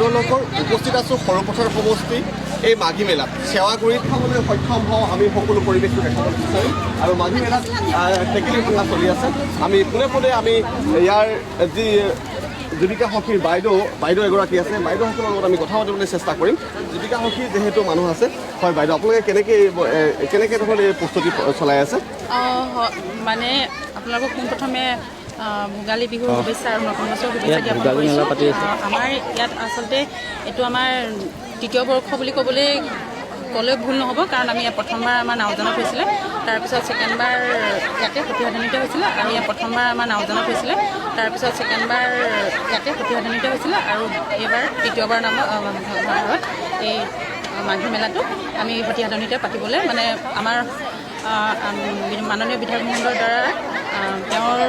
সাগৰ লহকৰ, উপস্থিত আছোঁ সৰুপথাৰ সমষ্টি এই মাঘী মেলাত। সেৱাগুৰিত খাবলৈ সক্ষম হওঁ আমি সকলো পৰিৱেশটো দেখাবলৈ বিচাৰিম। আৰু মাঘী মেলাত টেকেলি ভঙা চলি আছে। আমি পোনে পোনে আমি ইয়াৰ যি জীৱিকা সখীৰ বাইদেউ এগৰাকী আছে, বাইদেউসকলৰ লগত আমি কথা পাতিবলৈ চেষ্টা কৰিম। জীৱিকা সখীৰ যিহেতু মানুহ আছে, হয় বাইদেউ, আপোনালোকে কেনেকৈ ধৰণে এই প্ৰস্তুতি চলাই আছে? মানে আপোনালোকক পোনপ্ৰথমে ভোগালী বিহুৰ শুভেচ্ছা আৰু নতুন বছৰৰ শুভেচ্ছা ইয়াত জ্ঞাপন ভোগালী কৰিছোঁ। মেলা পাতি আছে। আমাৰ ইয়াত আচলতে এইটো আমাৰ তৃতীয় বৰ্ষ বুলি ক'বলৈ ক'লে ভুল নহ'ব, কাৰণ আমি ইয়াত প্ৰথমবাৰ আমাৰ নাওজানত হৈছিলে, তাৰপিছত ছেকেণ্ডবাৰ ইয়াতে সতীসাধনীতে হৈছিলে। আৰু ইয়াত প্ৰথমবাৰ আমাৰ নাওজানত হৈছিলে, তাৰপিছত ছেকেণ্ডবাৰ ইয়াতে সতীসাধনীতে হৈছিলে আৰু এইবাৰ তৃতীয়বাৰ নামৰ ভাৰত এই মাঘী মেলাটো আমি সতীসাধনীতে পাতিবলৈ মানে আমাৰ মাননীয় বিধায়ক মহোদয়ৰ দ্বাৰা তেওঁৰ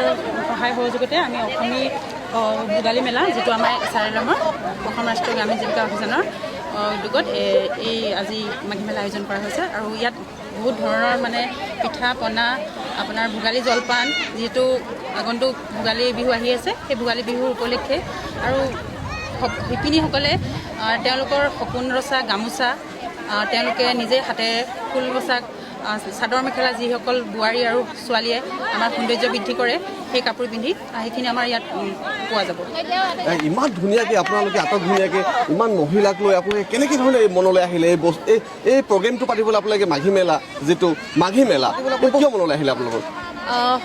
সহায় সহযোগতে আমি অসমী ভোগালী মেলা, যিটো আমাৰ এছ আৰ এল এমৰ অসম ৰাষ্ট্ৰীয় গ্ৰামীণ জীৱিকা অভিযানৰ উদ্যোগত এই আজি মাঘী মেলা আয়োজন কৰা হৈছে। আৰু ইয়াত বহুত ধৰণৰ মানে পিঠা পনা, আপোনাৰ ভোগালী জলপান, যিহেতু আগন্তুক ভোগালী বিহু আহি আছে, সেই ভোগালী বিহুৰ উপলক্ষে আৰু শিপিনীসকলে তেওঁলোকৰ সপোন ৰচা গামোচা, তেওঁলোকে নিজে হাতেৰে ফুল বচা চাদৰ মেখেলা, যিসকল বোৱাৰী আৰু ছোৱালীয়ে আমাৰ সৌন্দৰ্য বৃদ্ধি কৰে, সেই কাপোৰ পিন্ধি সেইখিনি আমাৰ ইয়াত পোৱা যাব। ইমান ধুনীয়াকৈ আপোনালোকে আটক ধুনীয়াকৈ ইমান মহিলাক লৈ আপোনালোকে কেনেকৈ ধৰণে এই মনলৈ আহিলে এই বস্তু, এই প্ৰগ্ৰেমটো পাতিবলৈ? আপোনালোকে মাঘী মেলা, যিটো মাঘী মেলা, কিয় মনলৈ আহিলে আপোনালোকৰ?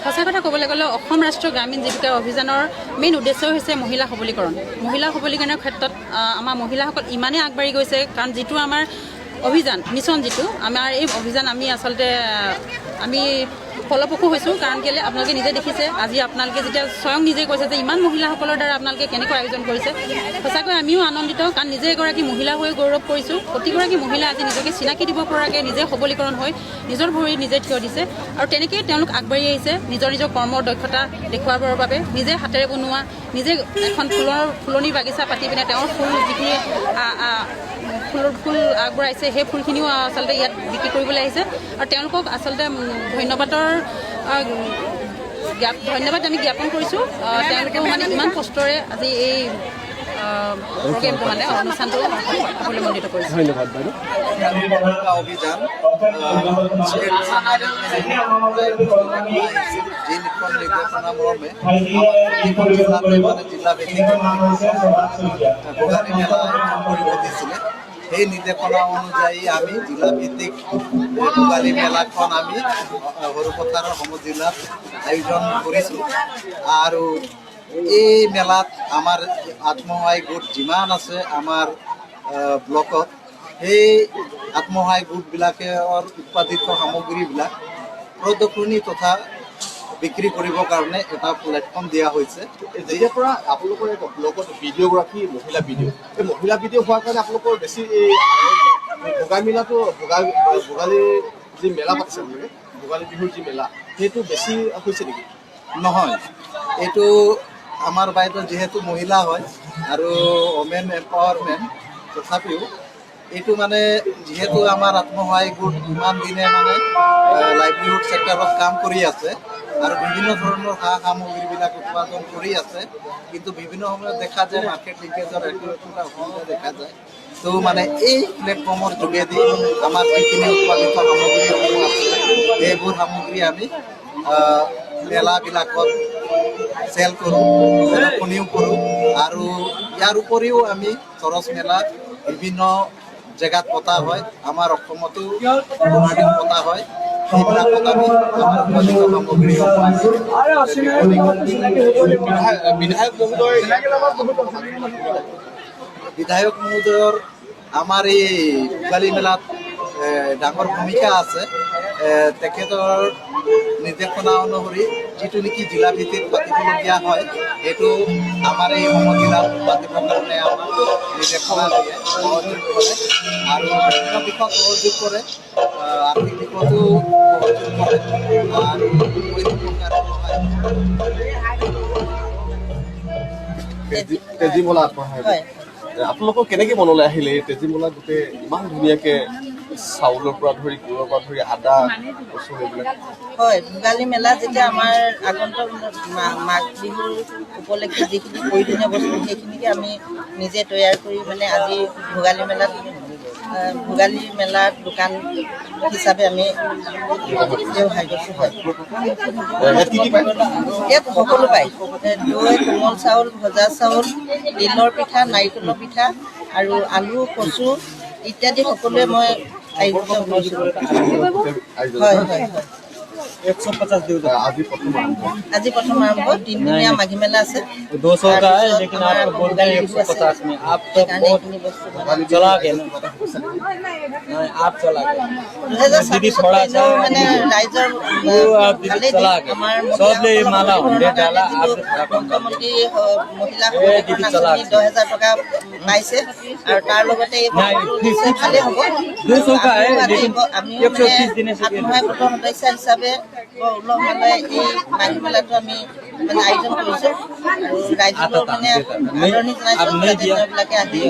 সঁচা কথা ক'বলৈ গ'লে অসম ৰাষ্ট্ৰীয় গ্ৰামীণ জীৱিকা অভিযানৰ মেইন উদ্দেশ্য হৈছে মহিলা সবলীকৰণ। মহিলা সবলীকৰণৰ ক্ষেত্ৰত আমাৰ মহিলাসকল ইমানেই আগবাঢ়ি গৈছে, কাৰণ যিটো আমাৰ অভিযান, মিছন, যিটো আমাৰ এই অভিযান, আমি আচলতে আমি ফলপ্ৰসূ হৈছোঁ। কাৰণ কেলৈ, আপোনালোকে নিজে দেখিছে, আজি আপোনালোকে যেতিয়া স্বয়ং নিজে কৈছে যে ইমান মহিলাসকলৰ দ্বাৰা আপোনালোকে কেনেকৈ আয়োজন কৰিছে, সঁচাকৈ আমিও আনন্দিত। কাৰণ নিজে এগৰাকী মহিলা হৈ গৌৰৱ কৰিছোঁ। প্ৰতিগৰাকী মহিলা আজি নিজকে চিনাকি দিব পৰাকৈ নিজে সবলীকৰণ হৈ নিজৰ ভৰিত নিজে থিয় দিছে আৰু তেনেকেই তেওঁলোক আগবাঢ়ি আহিছে নিজৰ নিজৰ কৰ্মৰ দক্ষতা দেখুৱাবৰ বাবে। নিজে হাতেৰে বনোৱা, নিজে এখন ফুলৰ ফুলনি বাগিচা পাতি পিনে তেওঁৰ ফুল যিখিনি আ, আ, ফুলৰ ফুল আগবঢ়াইছে, সেই ফুলখিনিও আচলতে ইয়াত বিক্ৰী কৰিবলৈ আহিছে। আৰু তেওঁলোকক আচলতে ধন্যবাদ আমি জ্ঞাপন কৰিছোঁ। তেওঁলোকেও মানে ইমান কষ্টৰে আজি এই প্ৰগ্ৰেমটো, মানে অনুষ্ঠানটো সাফল্যমণ্ডিত কৰিছে। ধন্যবাদ বাইদেউ। অভিযান যিখন নিৰ্দেশনা মৰ্মে আমাৰ জিলাতে, মানে জিলাভিত্তিক ভোগালী মেলা আয়োজন কৰিব দিছিলে, সেই নিৰ্দেশনা অনুযায়ী আমি জিলাভিত্তিক ভোগালী মেলাখন আমি সৰুপথাৰৰ সমজিলাত আয়োজন কৰিছোঁ। আৰু এই মেলাত আমাৰ আত্মসহায়ক গোট যিমান আছে আমাৰ ব্লকত, সেই আত্মসহায়ক গোটবিলাকৰ উৎপাদিত সামগ্ৰীবিলাক প্ৰদৰ্শনী তথা বিক্ৰী কৰিবৰ কাৰণে এটা প্লেটফৰ্ম দিয়া হৈছে। যেতিয়াৰ পৰা আপোনালোকৰ এই ব্লকত ভিডিঅ'গ্ৰাফী, মহিলা ভিডিঅ', এই মহিলা ভিডিঅ' হোৱাৰ কাৰণে আপোনালোকৰ বেছি এই ভোগালী মেলাটো, ভোগালীৰ যি মেলা পাতিছে আপোনালোকে, ভোগালী বিহুৰ যি মেলা, সেইটো বেছি হৈছে নেকি? নহয়, এইটো আমাৰ বাইদেউ যিহেতু মহিলা হয় আৰু ওমেন এম্পাৱাৰমেণ্ট, তথাপিও এইটো মানে যিহেতু আমাৰ আত্মসহায়ক গোট ইমান দিনে মানে লাইভলিহুড ছেক্টৰত কাম কৰি আছে আৰু বিভিন্ন ধৰণৰ সা সামগ্ৰীবিলাক উৎপাদন কৰি আছে, কিন্তু বিভিন্ন সময়ত দেখা যায় মাৰ্কেট লিংকেজৰ একো একোটা অসুবিধা দেখা যায়। ত' মানে এই প্লেটফৰ্মৰ যোগেদি আমাৰ যিখিনি উৎপাদিত সামগ্ৰীসমূহ আছে, সেইবোৰ সামগ্ৰী আমি মেলাবিলাকত চেল কৰোঁ, প্ৰদৰ্শনীও কৰোঁ। আৰু ইয়াৰ উপৰিও আমি চৰচ মেলা বিভিন্ন জেগাত পতা হয়, আমাৰ অসমতো, গুৱাহাটীত পতা হয়, সেইবিলাকত আমি আমাৰ উৎপাদিত সামগ্ৰীসমূহ আমি বিপণী কৰোঁ। বিধায়ক মহোদয় বিধায়ক মহোদয়ৰ আমাৰ এই ভোগালী মেলাত ডাঙৰ ভূমিকা আছে। তেখেতৰ নিৰ্দেশনা অনুসৰি যিটো নেকি জিলা ভিত্তিত পাতিবলগীয়া হয়, সেইটো আমাৰ এই সমজিলাত পাতিবৰ কাৰণে আমাক নিৰ্দেশনা দিয়ে, সহযোগ কৰে আৰু বিভিন্ন দিশত সহযোগ কৰে, আৰ্থিক দিশতো সহযোগ কৰে আৰু বিভিন্ন প্ৰকাৰৰ সহায় কৰে। তেজীমলা আত্মসহায়ক গোট। আপোনালোকৰ কেনেকে মনলৈ আহিলে এই তেজীমলা গোটেই ইমান ধুনীয়াকে চাউলৰ পৰা ধৰি, গুৰৰ পৰা ধৰি, আদা, ৰচুন এইবিলাক। হয়, ভোগালী মেলা যেতিয়া আমাৰ আগন্তুক মাঘ বিহুৰ উপলক্ষে যিখিনি প্ৰয়োজনীয় বস্তু, সেইখিনিকে আমি নিজে তৈয়াৰ কৰি মানে আজি ভোগালী মেলাত দোকান হিচাপে আমি ব্যৱহাৰ কৰিছোঁ, হয়। ইয়াত কি কি পায়? ইয়াত সকলো পায়। দৈ, কোমল চাউল, ভজা চাউল, তিলৰ পিঠা, নাৰিকলৰ পিঠা আৰু আলু, কচু ইত্যাদি সকলোৱে মই আয়োজিত কৰিছোঁ। হয় হয় হয় আজি প্ৰথম আৰম্ভ। আজি প্ৰথম আৰম্ভ। তিনিদিনীয়া মাঘী মেলা আছে। 200 का है, তাৰপিছত लेकिन আমাৰ आपको আকৌ बोल रहे ভোগালী हैं एक বিহু सौ আছে। पचास में आप तो সেইকাৰণে बहुत এইখিনি বস্তু মানে चला गए ना। नहीं, आप चला गए। 2026 दीदी थोड़ा सा মানে ৰাইজৰ वो आप दीदी ভালেই चला দিশ। गए। আমাৰ सब ले মহিলাসকলৰ माला সবলীকৰণৰ 100 डाला, কাৰণে যিটো आपने थोड़ा कम कर। মুখ্যমন্ত্ৰী মহিলা এই সবলীকৰণ দিদি চলা আঁচনি 10,000 টকা পাইছে আৰু তাৰ লগতে এই নাই, বস্তুটো নিশ্চয় ভালেই হ'ব। 200 का है, আমিও আজি लेकिन আমিও 130 মানে देने से भी আত্মসহায়ক গোটৰ সদস্য হিচাপে বৰ উলহ মালহে এই মাঘী মেলাটো আমি মানে আয়োজন কৰিছোঁ আৰু ৰাইজলৈও মানে আদৰণি জনাইছোঁ आप नहीं যাতে दिया। তেওঁবিলাকে আহি।